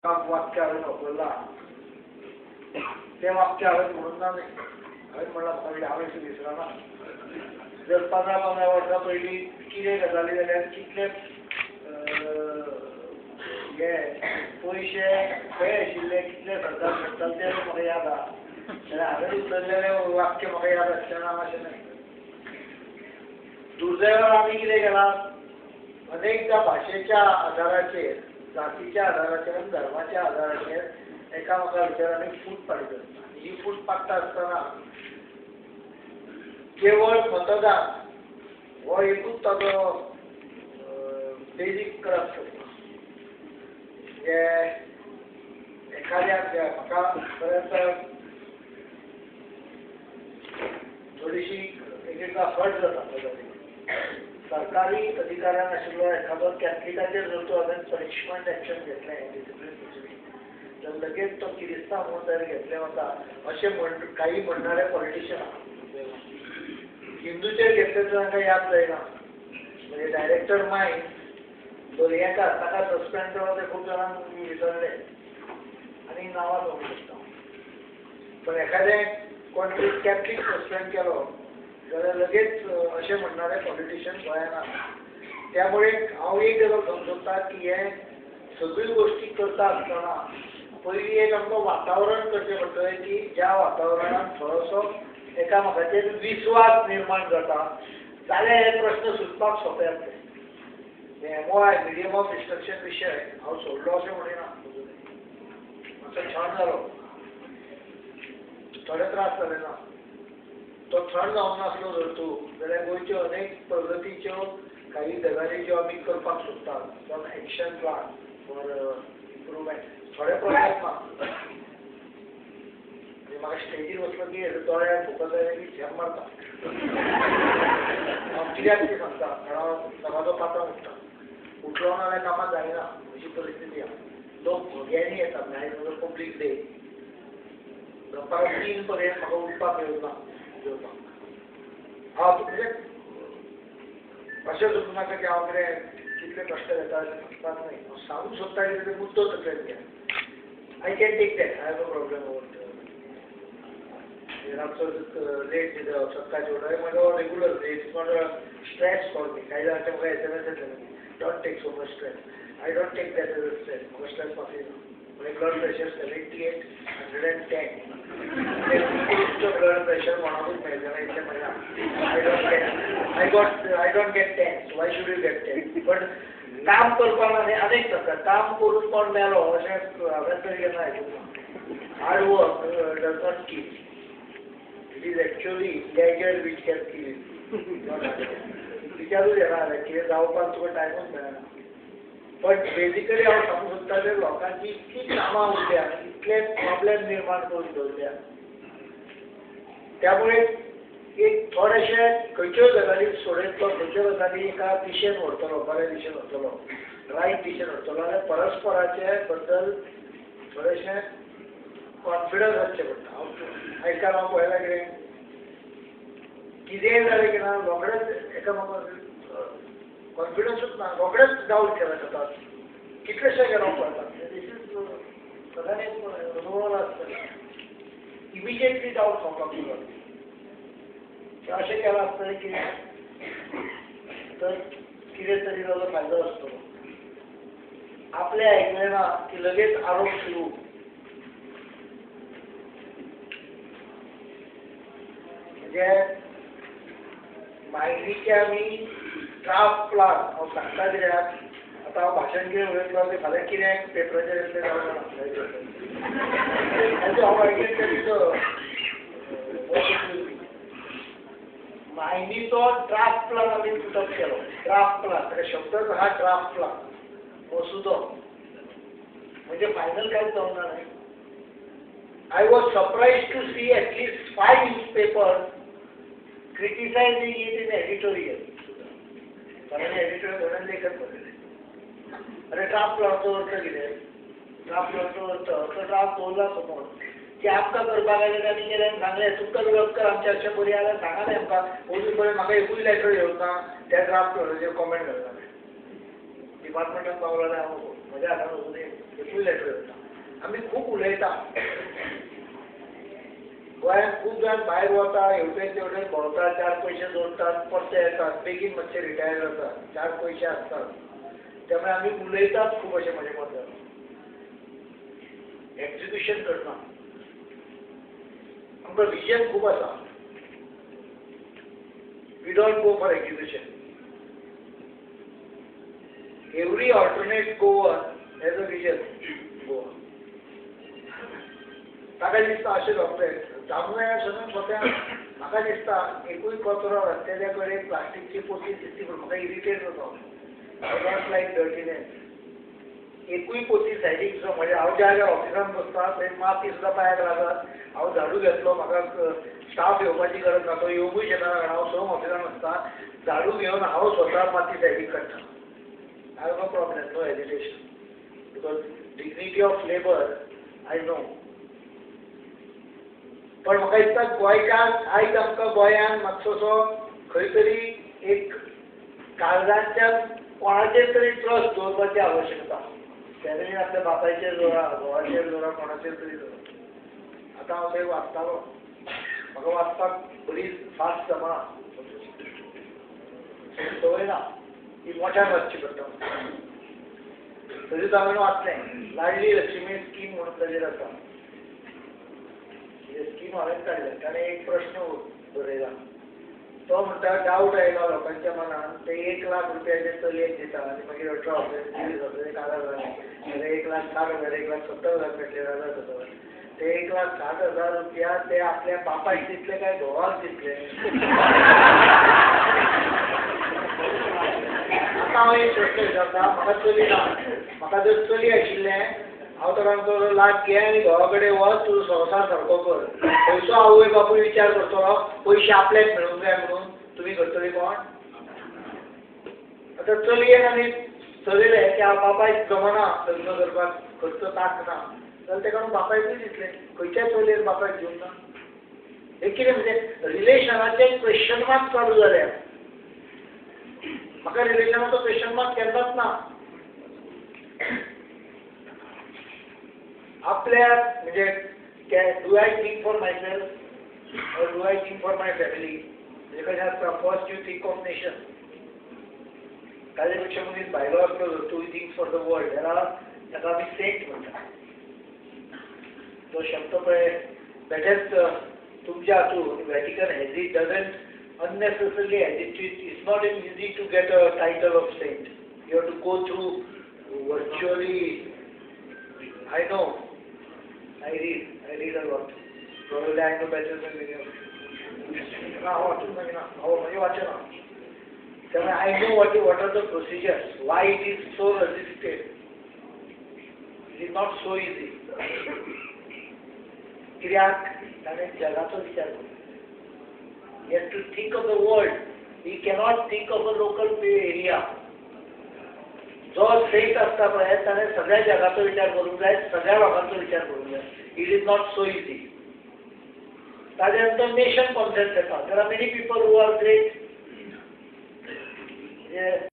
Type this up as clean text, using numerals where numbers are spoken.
वाक्य हांवें वापरलां तें वाक्य हांवें म्हणून ना न्ही, हांवें म्हणलां म्हाका हांवें विसरना. जर 15-15 वर्सां पयलीं कितें गजाली जाल्यार कितले हे पयशे खंय आशिल्ले, कितले सरकार मेळटाले तें म्हाका याद आहा. जाल्यार हांवें उचललेलें वाक्य म्हाका याद आसचें ना अशें न्हय. दुर्दैवान आमी कितें केलां, अनेकदां भाशेच्या आदाराचेर, जातीच्या आदाराचेर आनी धर्माच्या आदाराचेर एकामेका भितर आमी फूट पाडित आसता. आनी ही फूट पाडटा आसतना केवळ मतदान हो एकूच ताजो बेजीक क्रक्स आसता. म्हणजे एखाद्या म्हाका बऱ्याचदा थोडीशी एक एकदां हट जाता गजाली. सरकारी अधिकाऱ्यान आशिल्लो एखादो कॅथलिकाचेर जर तो हांवें पनिशमेंट एक्शन घेतलें, डिसिप्लीन प्रोसिडींग, तर लगेच तो किरिस्तांव म्हणून ताणें घेतलें वता अशें म्हण काही म्हणणारे पॉलिटिशियन आहा. हिंदूचेर घेतले तर तांकां याद जायना. म्हणजे डायरेक्टर मायन दर्याकार ताका सस्पेंड केलो ते खूब जाणांक विसरले आनी नांवां सांगूंक शकता. पण एखादें कोण तरी कॅथलीक सस्पेंड केलो जाल्यार लगेच अशें म्हणणारे पॉलिटिशियन गोंयांत आसा. त्यामुळे हांव एक गजाल समजता की हे सगळ्यो गोश्टी करता आसतना पयलीं एक आमकां वातावरण करचें पडटलें की ज्या वातावरणांत थोडोसो एकामेकाचेर विस्वास निर्माण जाता जाल्यार हे प्रश्न सुटपाक सोंपे जातले. MOI medium of instruction विशय हांव सोडलो अशें म्हणिना, मातसो छान जालो, थोडे त्रास जाले ना. तो थंड जावंक नासलो जर तूं जाल्यार गोंयच्यो अनेक प्रगतीच्यो काही गजाली ज्यो आमी करपाक सोदतात, some action plan for improvement, थोडे प्रॉब्लेम ना. आनी म्हाका स्टेजीर वचलो की दोळ्यार फोकस आयले की झेम मारता. हांव कित्याक ती सांगता, कारण हांव सकाळचो 5 उठ्ठा, उठलो ना जाल्यार कामां जायना अशी परिस्थिती आहा. लोक भोग्यांनी येतात, आयज म्हजो पब्लीक डे, दनपारां 3 पर्यंत म्हाका उठपाक येवना जेवपाक. हांव म्हणजे अशें समजूं नाका की हांव कितें कितले कश्ट घेता अशें सांगपाक न्हय. हांव सांगूंक सोदता कितें तें मुद्दो तकलेन घे. I can take that, I have no problem over. रातचो लेट सकाळचे उठप म्हजो regular, it's not a stress for me. कांय जाणांचे म्हाका SMS येतले, don't take so much stress. I don't take that as a stress. म्हाका स्ट्रेस मातूय ना. म्हजें ब्लड प्रेशर 78, 110. उच्च ब्लड प्रेशर कोणाकूच मेळचें ना इतलें म्हळ्यार. I don't get tense. Why should you get tense? But काम करपाक आनी अनेक प्रकार काम करून कोण मेलो अशें हांवें तरी केन्ना आयकूंक ना. Hard work does not kill. It is actually leisure which can kill. विचारूच येना जाल्यार कितें जावपाक तुका टायमूच मेळना. बट बेजिकली हांव सांगूंक सोदता ते लोकांची इतली कामां उरल्या, इतले प्रॉब्लेम निर्माण करून दवरल्या, त्यामुळे एक थोडेशे खंयच्योय गजाली सोडयतलो, खंयच्यो गजाली एका दिशेन व्हरतलो, बऱ्या दिशेन व्हरतलो, रायट दिशेन व्हरतलो जाल्यार परस्पराचे बद्दल थोडेशें कॉन्फिडन्स आसचें पडटा. हांव आयकाल हांव पळयलां कितें कितेंय जालें की ना रोखडेच एकामेकाक कॉन्फिडन्सूच ना, रोखडेच डावट केला जातात, कितलेशे गेलो पळयतात. दीस is सगळ्यांनी अनुभवला आसतलें, इमिजिएटली डावट खावपाक सुरवात. अशें केलां आसतलें कितें तर कितें तरी ताजो फायदो आसतलो. आपलें आयकलें ना की लगेच आरोप सुरू. म्हणजे मायनीचे आमी ड्राफ्ट प्लान हांव सांगता कित्याक आतां हांव भाशण कितें उलयतलो तें फाल्यां कितें पेपराचेर येतलें जावं जाणा. हांव आयकलें मायनीचो ड्राफ्ट प्लान आमी पुटअप केलो. ड्राफ्ट प्लान ताका शब्दच आहा ड्राफ्ट प्लान, मसुदो, म्हणजे फायनल कांयच जावंक ना न्हय. I was surprise to see at least 5 newspaper criticising it in editorial. थोड्यांनी एडिटोरियल, थोड्यांनी लेखन बरयलें. अरे ड्राफ्ट प्लानाचो अर्थ कितें? ड्राफ्ट प्लानाचो अर्थ तो ड्राफ्ट दवरला समोर की आमकां करपाक आयलें तांणी केलें सांगलें तुमकां विरोध कर आमचे अशें बरी जाल्यार सांगा न्ही आमकां. अजून पर्यंत म्हाका एकूय लेटर येवंक ना त्या ड्राफ्ट प्लानाचेर कॉमेंट घालता. डिपार्टमेंटान पावलो जाल्यार हांव म्हज्या हातान अजून एकूय लेटर येता. आमी खूब उलयता, गोंयांत खूब जाण भायर वता, हेवटेन तेवटेन भोंवता, 4 पयशे जोडटात, परते येतात, बेगीन मातशे रिटायर जातात, 4 पयशे आसतात. त्यामुळे आमी उलयतात खूब अशें म्हजें मत जाता. एक्झिक्युशन करना. आमकां विजन खूब आसा. We don't go for execution. Every alternate Goan has a vision. Goa ताका दिसता अशें जावंक जाय, जावंक जाय अशें स्वता म्हाका दिसता. एकूय कचरो रस्त्याच्या कडेन प्लास्टीकची पोती दिसती पूण म्हाका इरिटेट जाता. I don't like dirtiness. एकूय पोती सायडीक सुद्दां, म्हणजे हांव ज्या ज्या ऑफिसान बसता थंय माती सुद्दां पांयाक लागत, हांव झाडू घेतलो, म्हाका स्टाफ येवपाची गरज ना, तो येवंकूय शकना कारण हांव 6 ऑफिसान आसता. झाडू घेवन हांव स्वता माती सायडीक काडटा. I have no problem, no hesitation, because dignity of labour I know. पण म्हाका दिसता गोंयकार आयज आमकां गोंयांत मातसोसो खंय तरी एक काळजाच्या कोणाचेर तरी ट्रस्ट दवरपाची आवश्यकता. फॅमिलीन आपल्या बापायचेर दवरा, घोवाचेर दवरा, कोणाचेर तरी दवरा. आतां हांव थंय वाचतालो, म्हाका वाचपाक बरी फास्ट जमना, संवय ना, ती मोठ्यान वाचची पडटा. तरीच हांवें वाचलें लाडली लक्ष्मी स्कीम म्हणून ताजेर आसा. ही स्कीम हांवें काडल्या. ताणें एक प्रश्न बरयला, तो म्हणटा डावट आयला लोकांच्या मनान, ते 1 लाख रुपया जे चलयेक दिता आनी मागीर 18 हजार 20 हजार कागार जालें, जाल्यार 1,60,000 1,70,000 मेळटले जाल्यार जाता. ते 1,60,000 रुपया ते आपल्या बापायक दितले काय घोवाक दितले? आतां हांव एक प्रश्न विचारता, म्हाका चली ना, म्हाका जर चली आशिल्लें हांव तर आमचो लाग घे आनी घोवा कडेन वच, तुजो संवसार सारको कर. खंयचो आवय बापूय विचार करतलो पयशे आपल्याक मेळूंक जाय म्हणून? तुमी करतली कोण? आतां चलयेन आनी चलयलें की हांव बापायक जमना लग्न करपाक, खर्च ताक ना, जाल्यार तेका बापायकूय दितलें. खंयच्याय चलयेन बापायक दिवंक ना. हें कितें म्हणजे रिलेशनाचें क्वेश्चन मार्क चालू जालें. म्हाका रिलेशनाचो क्वेश्चन मार्क केन्नाच ना. आपल्याक म्हणजे do I think for myself or do I think for my family? म्हणजे कशें आसता, first you think of nation. ताजे पेक्षा मनीस भायलो आसलो जर तूं थिंक फॉर the world जाल्यार ताका आमी सेंट म्हणटा. तो शब्द पळय बेठेच तुमच्या हातून Vatican has it doesn't unnecessarily hesitate. It's not easy to get a title of saint. You have to go through virtually. I know, I read a lot. Probably I know better than many of you. ना, हांव वाचूंक ना, हांव म्हजें वाचना. त्यामुळे I know what are the procedures, why it is so resisted. It is not so easy. कित्याक ताणें जगाचो विचार करूं. He has to think of the world. He cannot think of a local area. जो सेंट आसता पळय ताणें सगळ्या जगाचो विचार करूंक जाय, सगळ्या लोकांचो विचार करूंक जाय. It is not so easy. ताजे नंतर नेशन कॉन्सेप्ट येता. There are many people who are great.